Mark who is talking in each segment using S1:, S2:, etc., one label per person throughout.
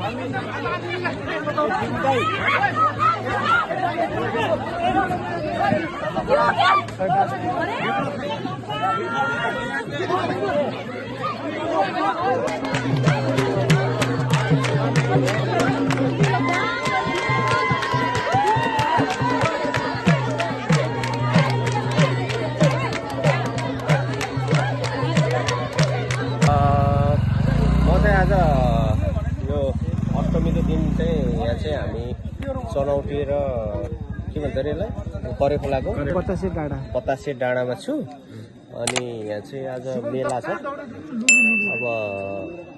S1: आज यो अष्टमीको दिन चाहिँ यहाँ चाहिँ हामी चनौटी र के भन्छ अरे यसलाई करेखोलाको बतासे डाँडामा छु। अनि यहाँ चाहिँ आज मेला छ। अब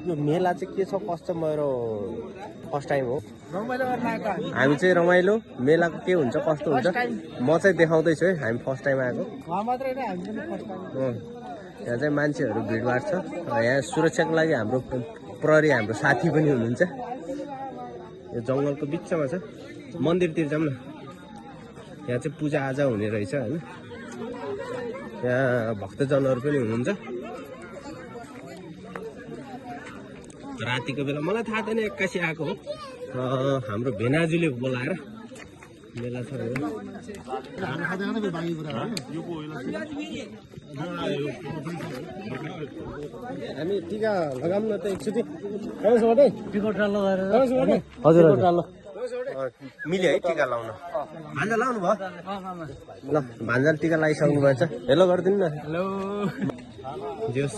S1: यो मेला चाहिँ के छ कस्तो मेरो फर्स्ट टाइम हो। हामी चाहिँ रमाइलो मेलाको के हुन्छ कस्तो हुन्छ म चाहिँ देखाउँदैछु है। हामी फर्स्ट टाइम आएको। यहाँ चाहिँ मान्छेहरू भिडभाड छ। यहाँ सुरक्षाको लागि हाम्रो प्रहरी हाम्रो साथी पनि हुनुहुन्छ। यो जङ्गलको बिचमा छ। मन्दिरतिर जाऊँ न। यहाँ चाहिँ पूजाआजा हुने रहेछ होइन। यहाँ भक्तजनहरू पनि हुनुहुन्छ। रातिको बेला मलाई थाहा छैन एक्कासी आएको हो। हाम्रो भेनाजुले बोलाएर मेला छ। हामी टिका लगाऊँ न त एकचोटि। हजुर मिल्यो है टिका लाउन। भान्जा लाउनु भयो ल। भान्जाले टिका लगाइसक्नु भएछ। हेलो गरिदिनु न। हेलो जस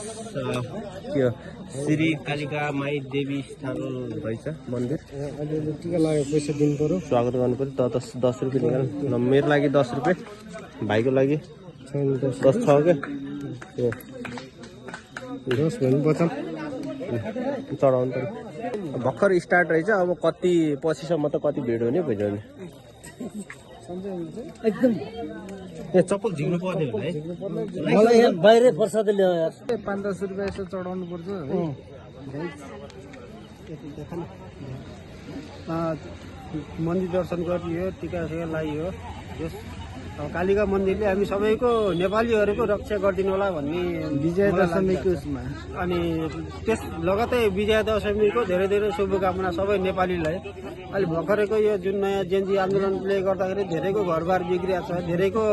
S1: के हो श्री कालिका माई देवी स्थान रहेछ मन्दिर। अहिले टिका लगायो पैसा दिनु पर्यो। स्वागत गर्नु पर्यो। 10 रुपियाँ निकाल ल। मेरो लागि 10 रुपियाँ, भाइको लागि 10 छ क्या। 10 भने बचाम चढाउनु पर्यो। भर्खर स्टार्ट रहेछ। अब कति पछिसम्म त कति भिड हुने भिड हुने एकदम। यहाँ चप्पल झिक्नु पर्ने होला है।
S2: मलाई यहाँ बाहिरै प्रसाद ल्यायो यार।
S1: 5-10 रुपियाँ यसो चढाउनु पर्छ।
S2: मन्दिर दर्शन गरियो, टिका लगाइयो। कालिका मन्दिरले हामी सबैको नेपालीहरूको रक्षा गरिदिनु होला भन्ने
S1: विजय दशमीको उसमा।
S2: अनि त्यस लगतै विजय दशमीको धेरै धेरै शुभकामना सबै नेपालीलाई। अहिले भर्खरको यो जुन नयाँ जेन्जी आन्दोलनले गर्दाखेरि धेरैको घरबार बिग्रिएको छ, धेरैको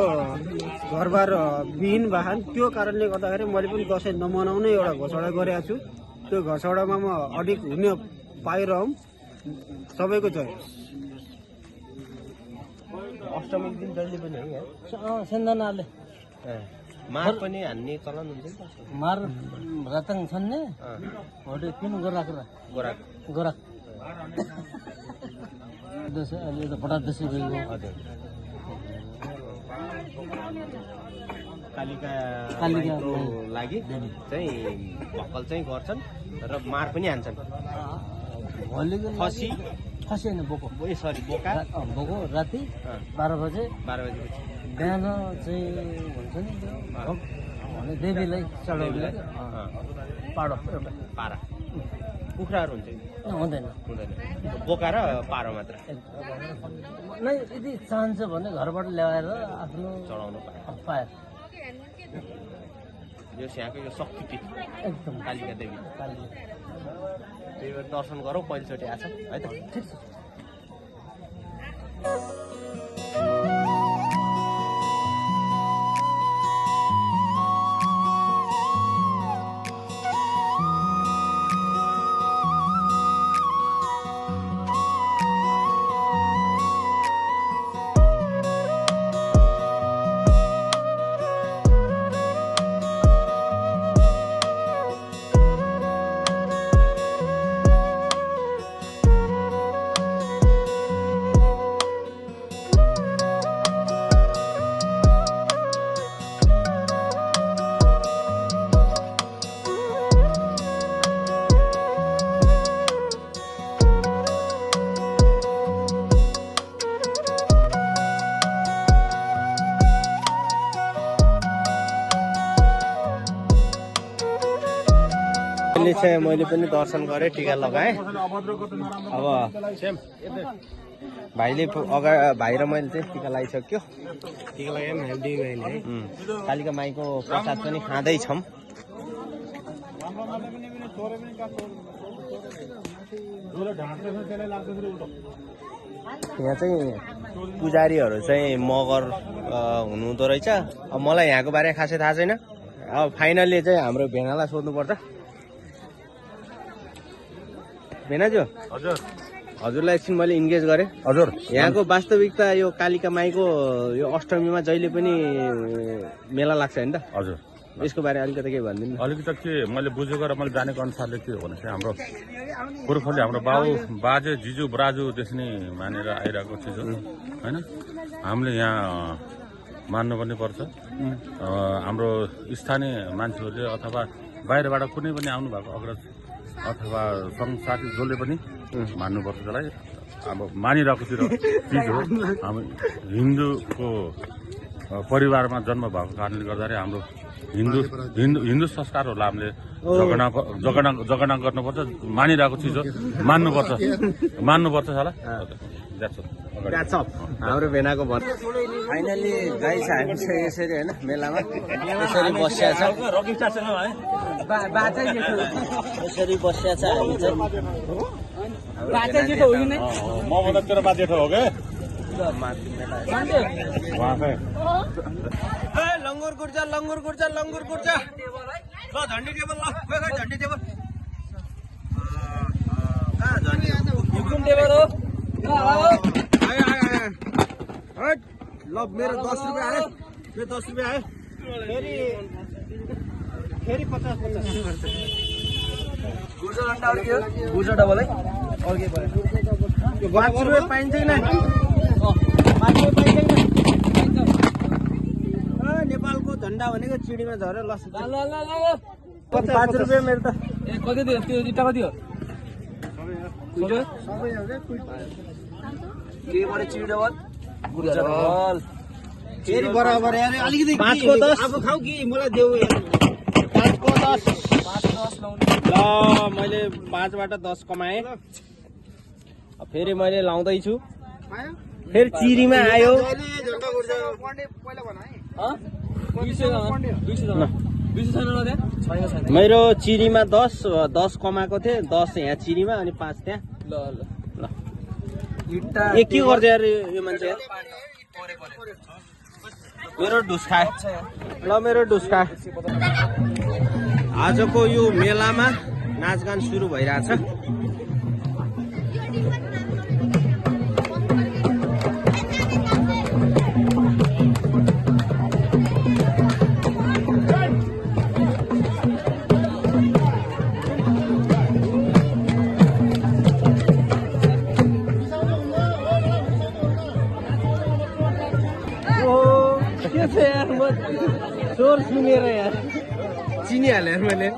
S2: घरबार विहीन वाहन। त्यो कारणले गर्दाखेरि मैले पनि दसैँ नमनाउने एउटा घोषणा गरेको छु। त्यो घोषणामा म अडिक हुन पाइरहँ। सबैको जय।
S1: अष्टमी दिन जहिले पनि है
S2: सेन्दनाले
S1: मार पनि हान्ने चलन हुन्छ नि।
S2: मार रतङ छन् नि होटे किन गोराक गोराक दसैँ अहिले त फटाक दसैँ गयो।
S1: हजुर कालिका लागि चाहिँ भक्कल चाहिँ गर्छन् र मार पनि हान्छन्। खसी
S2: होइन बोको
S1: सरी बोका
S2: बोको राति 12 बजे बिहान चाहिँ हुन्छ नि भने देवीलाई चढाउने पाडो एउटा
S1: पारा कुखुराहरू हुन्छ
S2: हुँदैन
S1: बोका र पारो मात्र
S2: नै। यदि चाहन्छ भने घरबाट ल्याएर आफ्नो
S1: चढाउनु
S2: पाए।
S1: यो यहाँको यो शक्तिपीठ
S2: एकदम
S1: कालिका देवी। त्यही भएर दर्शन गरौँ पहिलोचोटि आएको छ है त।
S2: ठिक छ।
S1: मैले पनि दर्शन गरेँ, टिका लगाएँ। अब भाइले भाइ र मैले चाहिँ टिका लगाइसक्यो। टिका लगाएँ है। कालिका माईको प्रसाद पनि खाँदैछौँ। यहाँ चाहिँ पुजारीहरू चाहिँ मगर हुनुहुँदो रहेछ। अब मलाई यहाँको बारेमा खासै थाहा छैन। अब फाइनल्ली चाहिँ हाम्रो भेनालाई सोध्नुपर्छ। भेनाज्यू,
S3: हजुर
S1: हजुरलाई एकछिन मैले इन्गेज गरेँ।
S3: हजुर
S1: यहाँको वास्तविकता यो कालिका माईको यो अष्टमीमा जहिले पनि मेला लाग्छ होइन त?
S3: हजुर
S1: यसको बारे अलिकति केही भनिदिनु न।
S3: अलिकति के मैले बुझेको र मैले जानेको अनुसारले के हो भने चाहिँ हाम्रो पुर्खौली हाम्रो बाजे जिजु बराजुदेखि नै मानेर आइरहेको चिज हो होइन। हामीले यहाँ मान्नु पनि पर्छ। हाम्रो स्थानीय मान्छेहरूले अथवा बाहिरबाट कुनै पनि आउनुभएको अग्रज अथवा सङ्घ साथी जसले पनि मान्नुपर्छ त्यसलाई। अब मानिरहेको चिज हो। हामी हिन्दूको परिवारमा जन्म भएको कारणले गर्दाखेरि हाम्रो हिन्दू संस्कारहरूलाई हामीले जगना गर्नुपर्छ। मानिरहेको चिज हो, मान्नुपर्छ साला।
S1: हाम्रो भेनाको भन। फाइनल्ली गाई छ हामी चाहिँ यसरी होइन मेलामा यसरी बसिया छ। यसरी बसिया छ हामी चाहिँ।
S3: मभन्दा तेरो बा जेठो हो क्या
S1: लङ्गुर गुर्जा लङ्गुर गुर्जा लङ्गुर गुर्जा। ल झन्डी टेबल, ल झन्डी टेबल कुन टेबल हो? ल मेरो 10 रुपियाँ आयो, मेरो 10 रुपियाँ आयो। फेरि 50 गुर्जा डबल है। 5 रुपियाँ पाइन्छ कि नै? नेपालको झन्डा भनेको चिडीमा झऱ्यो। ल 5 रुपियाँ मेरो त।
S4: कति दियो त्यो इट्टा कति हो?
S1: केबाट चिडी डबल गुर्जा डबल फेरि बराबर यार। अलिकति 5 को 10 अब खाऊ कि मलाई देऊ। 5 को 10 ल मैले 5 बाट 10 कमाएँ। फेरि मैले लाउँदैछु। फेरि चिरीमा आयो। मेरो चिरीमा 10 कमाएको थिएँ। 10 यहाँ चिरीमा अनि 5 त्यहाँ।
S4: ल ल
S1: ल ए के गर्छ यार यो मान्छे यार? मेरो ढुस्का ल मेरो ढुस्का। आजको यो मेलामा नाचगान सुरु भइरहेछ। यार म चोर सुनेर यार चिनिहालेँ यार मैले।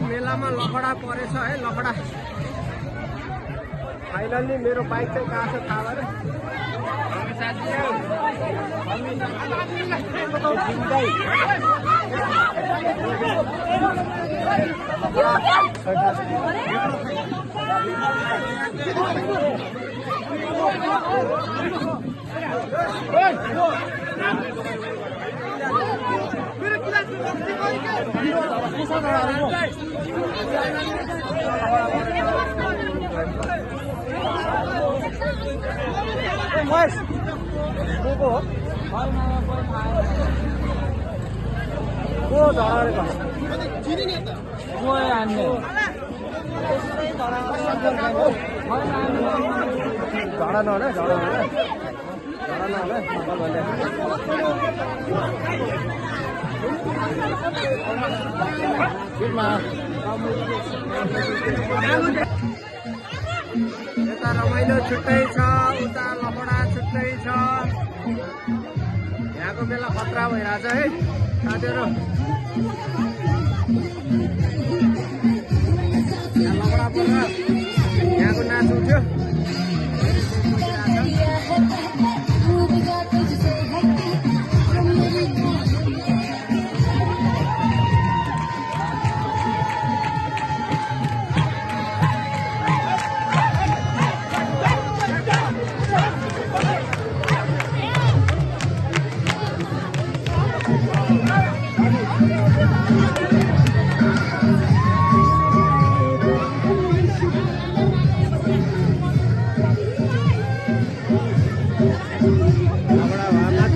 S2: मेलामा लफडा परेछ है लफडा फाइनल्ली मेरो बाइक चाहिँ कहाँ छ थाहा भएर यता रमाइलो छुट्टै छ उता लफडा छुट्टै छ यहाँको बेला खतरा भइरहेछ है साथीहरू यहाँ लफडा पर्छ यहाँको नाच उठ्यो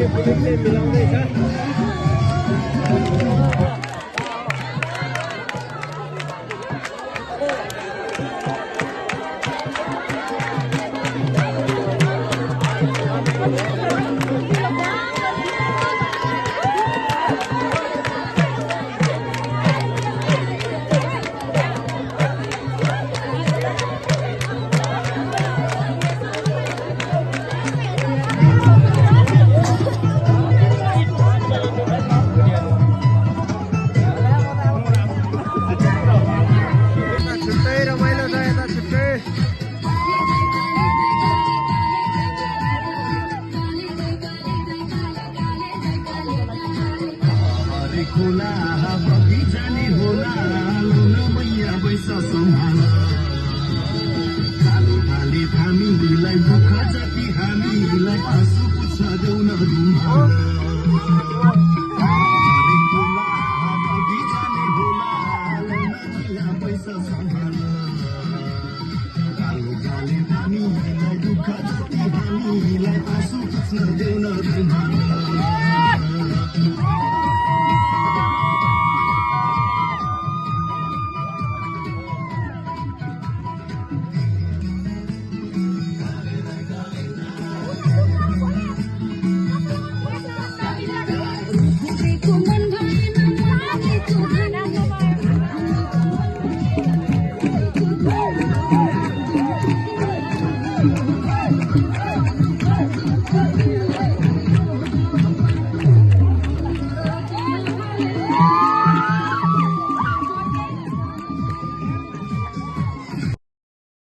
S2: पुलिसले मिलाउँदैछ
S5: होला बगी जाने होला लुन मैया बैस सम्हाल कालो भाले थामीलाई दुःख जति हामीलाई आँसु पुछ देऊ न रुमाल